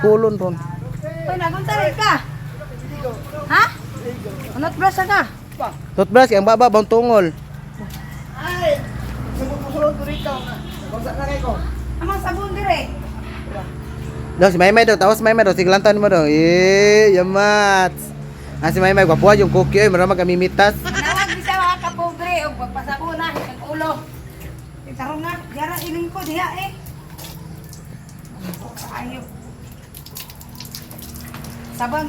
Bikolon ron. Uy, nagunta rin ka. Ha? Unot brush ka? Toothbrush kay ang baba bang tungol. Ay! Sumusulod ko rito. Basta na kay ko. Amang sabon dire. Daw si Maymay daw, tawas Maymay daw, siglantan mo daw. Eh, yamat. Ah, si Maymay gwapuha yung cookie oy, mura magamimitas. Nawag bisa mga kapobre og pagpasabon na ang ulo. Tarong nga, yara iling ko diha eh. Ayo. Sabon.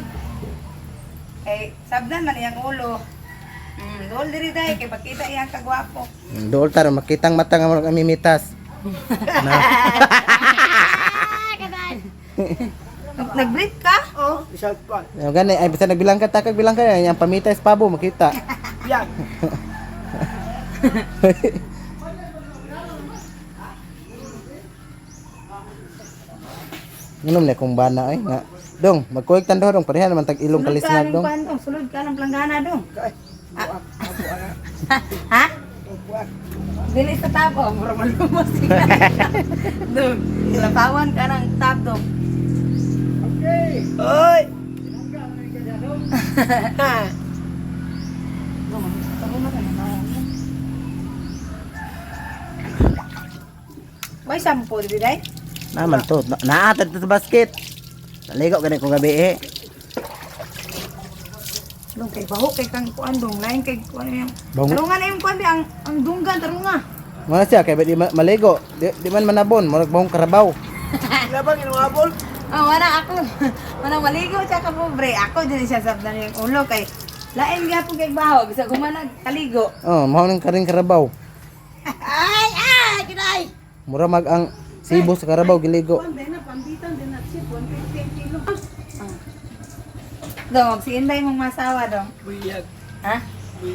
Eh, sabdan man iyang ulo. Dool diri day kay pagkita iyang kagwapo. Dool taro makitang mata nga mura gamimitas. Na. Nag-breathe ka? Oh, isang pa. Yo gani ay basta nagbilang ka takag bilang ka yang pamitas pabo makita. Yan. Nginom na kung bana ay nga. Dong, magkuwig tando dong pareha naman tag ilong Sulod ka kalisnag ng dong. kuan dong, sulod ka ng planggana dong. Ay, Ha? buwan. Dili sa tap, oh, mura malumos ka. Dong, lapawan ka ng tap dong. Okay. Oy! Dong, tabo na ka na. May sampo di day? Naman to, naatad to sa basket. Naligo gani ko gabi eh. Dong kay baho kay kang kuan dong, lain kay kuan yang. Bango. Tarungan na yung kuan di ang dunggan tarunga. Mga siya kay di maligo, di man manabon, murag bahong karabaw. Labang inuhabol. Oh, wala ako. Wala maligo siya ka pobre. Ako dili siya sabdan yung ulo kay lain gyapon kay baho bisag humanag kaligo. Oh, mao nang karing karabaw. Ay, ay, kinay. Mura mag ang sibo sa karabaw giligo. Dong, si Inday mong masawa dong. Buyag. Ha?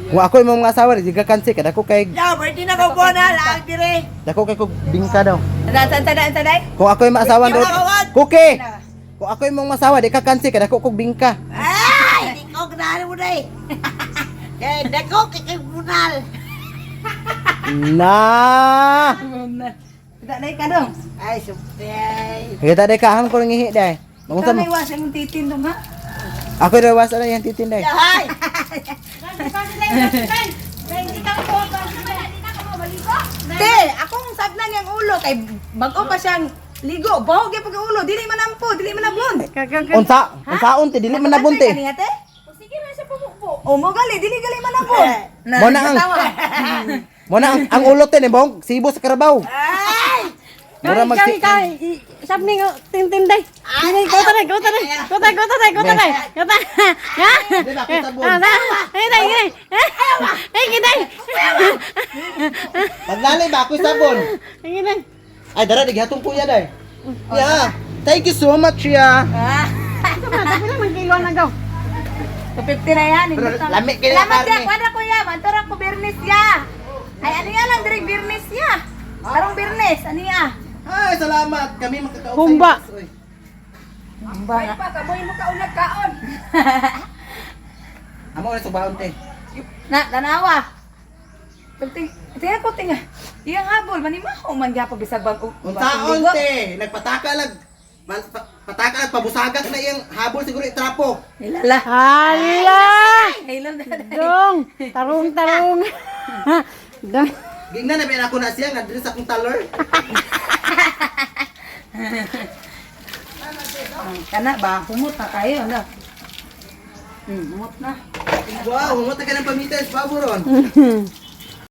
Kung ako imong mga asawa di ka kansi kada ko kay Ya, pwede na ko buwan na lang dire. dako kay kog bingka daw. Tada tada tada. Kung ako imong asawa do. Kuki. Kung ako imong masawa di ka kansi kada ko kog bingka. Ay, di ko ganahan mo na eh. Kay dako kay kay bunal. Na. Kita day ka dong. Ay, supay. Kita day ka aham ko nang ihi day. Ikaw Mangunsa na mo. iwasan mong titin dong ha. Ako daw wasa na yang titin day. Ay! Te, akong saglan yung ulo kay bag-o pa siyang ligo. Baho gyud pag ulo, dili man ampo, dili man abon. Unsa? Unsaon te dili man nabon te. Kaniya te? Sige na siya pumukbo. O mo gali, dili gali man abon. Mo na ang Mo na ang ulo te ni bong sibo sa karabaw. Ay! Mura mag Sabi nga, tintinday. Ay, go taray, go taray. Go taray, go taray, go taray. Go taray. Ha? Di ba, ako sabon. Ah, na. Ay, day, day. Ay, giday. Paglali ba ako sabon. Ay, giday. Ay dara di gihatong kuya day. Yeah. Thank you so much ya. Ah, Ito ba, tapi lang magkilo na gaw. 250 na yan. Pero hindi tama. lami kayo Salamat karne. ya, kuwan na kuya. Mantura ko birnis ya. Ay, ano yan lang, direk birnis ya. Karong birnis, ano ya? Ay, salamat. Kami makakausap. Humba. Ba pa, kamoy mo kaunag kaon. Amo na subaon te. Na, tanawa. Pagting, tingnan ko tinga. Iyang habol, manimaho man gyapon bisag bag-o. Unsaon te, nagpataka lag pataka lag pabusagak na iyang habol siguro itrapo. Ilala. Hala! Hilom na. Dong, tarong, tarong. Dong. Gingnan na biyan ako na siya nga diri sa akong talor. Kana ba, humot na kayo, na. Humot na. Wow, humot na ka ng pamitas, pabo ron.